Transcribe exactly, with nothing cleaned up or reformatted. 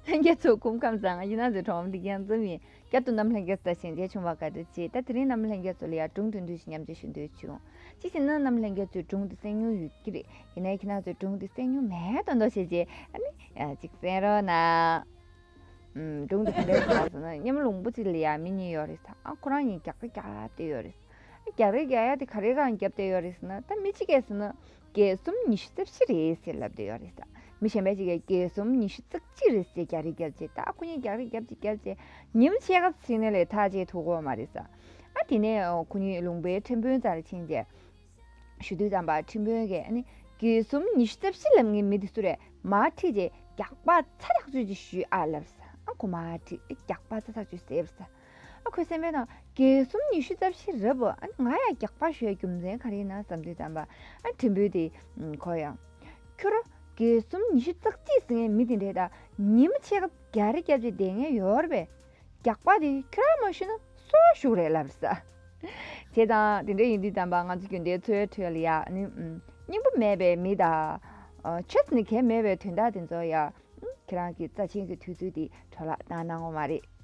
ལྷན་རྒྱས་ཚོ་སྐུ་ཁམས་བཟང་། ཡིན་ན་ཚོའི་གྲོགས་མོ་འདི་རྒྱང་འཛོམས་ཡིན། བསྐྱར་དུ་རྣམ་ལྷན་རྒྱས་ཚོ་དང་ཞལ་མཇལ་བྱུང་བ་བཀའ་དྲིན་ཆེ། ད་དེ་རིང་རྣམ་ལྷན་རྒྱས་ཚོ་ལ་ཡང་སྒྲུང་དོན་བསྡུས་ཤིག་མཉམ་སྤྱོད་ཞུ་འདོད་བྱུང་། གཅིག་བྱས་ན་རྣམ་ལྷན་རྒྱས་ཚོས་སྒྲུང་འདི་གསན་མྱོང་ཡོད་ཀྱི་རེད། ཡིན་ནའི་ཁྱེད་རང་ཚོས་སྒྲུང་འདི་གསན་མྱོང་མེད་མདོག་མདོག་བྱས་རྗེས་ཨ་ནི་ཅིག་གསན་རོགས་གནང་། ཨུམ། སྒྲུང་འདི་ག་འདྲ་ཞིག་ལབ་ཟེར་ན། མཉམ་ལུང་པ་གཅིག་ལ་ཡང་མི་གཉིས་ཡོད་རེད་ཟེར། ཨ། ཁོ་རང་གཉིས་རྒྱག་རེས་རྒྱག་བསྡད་ཡོད་རེད། རྒྱག་རེས་རྒྱག་ཡ་དེ་ག་རེ་སྒང་རྒྱབ་བསྡད་ཡོད་རེད་ཟེར་ན། ད་མི་གཅིག་གིས་ཟེར་ན་བརྒྱད་གསུམ་ཉི་ཤུ་རྩ་བཞི་རེད་ཟེར་ལབ་བསྡད་ཡོད་རེད་ཟེར། མི་གཞན་པ་གཅིག་གིས་བརྒྱད་གསུམ་ཉི་ཤུ་རྩ་གཅིག་རེད་ཟེར་རྒྱག་རེས་རྒྱབ་བྱས། ད་ཁོ་གཉིས་རྒྱག་རེས་རྒྱབ་བྱས་རྒྱབ་བྱས་ཉིན་ཕྱེད་ཀ་ཕྱིན་ནས་ལས་ཐག་བཅད་ཐུབ་ཀྱི་ཡོད་མ་རེད་ཟེར། ཨ། དེ་ནས་ཁོ་གཉིས་ལུང་པའི་ཁྲིམས་དཔོན་རྩ་ལ་ཕྱིན་བྱས་ཞུ་དུས་ཙམ་པ། ཁྲིམས་དཔོན་གྱིས་ཨ་ནི་བརྒྱད་གསུམ་ཉི་ཤུ་རྩ་བཞི་ལབ་མཁན་མི་དེ་སུ་རེད། མར་ཁྲིད་བྱས་རྒྱག་པ་ཚ་ཐག་ཆོད་ཅིག་གཞུས་ཨ་ལབ་ཟེར། ཨ། ཁོ་མར་ཁྲིད། རྒྱག་པ་ཚ་ཐག་ཆོད་བཟས་པ་ཟེར། ཨ། ཁོའི་སེམས་པའི་ནང་བརྒྱད་གསུམ་ཉི་ཤུ་རྩ་བཞི་རེད་པ། ཨ་ནི་ང་ཡང་རྒྱག་པ་གཞུ་ཡ་རྒྱུ་མཚན་ག་རེ་ཡིན་ན་བསམ་དུས་ཙམ་པ། ཨ། ཁྲིམས་དཔོན་དེ་ཁོ་ཡང་། ཁྱོད་རང་བརྒྱད་གསུམ་ཉི་ཤུ་རྩ་གཅིག་ཟེར་མཁན་མི་དེ་འདྲས་ད་ཉིན་མོ་ཕྱེད་ཀ་རྒྱག་རེས་རྒྱབ་བྱས་བསྡད་མཁན་ཡོད་རེད་པས། རྒྱག་པ་དེ་ཁྱོད་རང་མ་གཞུས་ན་སུ་གཞུ་རེད་ལབ་ཟེར། བྱས་ཙང་དེ་འདྲ་ཡིན་དུས་ཙམ་པ་ང་ཚོ་རྒྱུན་ལྡན་འཚོ་བའི་ཁྲོད་ལ་ཡ་ནི། ཨུམ། སྙིང་པོ་མེད་པའི་མི་དང་། ཨ། ཆོས་ནི་གལ་མེད་པའི་དོན་དག་དེ་ཚོ་ཡ། ཨུམ། ཁྱེད་རང་གི་རྩ་ཆེན་གྱི་དུས་ཚོད་དེ་འཕྲོ་བརླག་བཏང་གནང་ངོ་མ་རེད།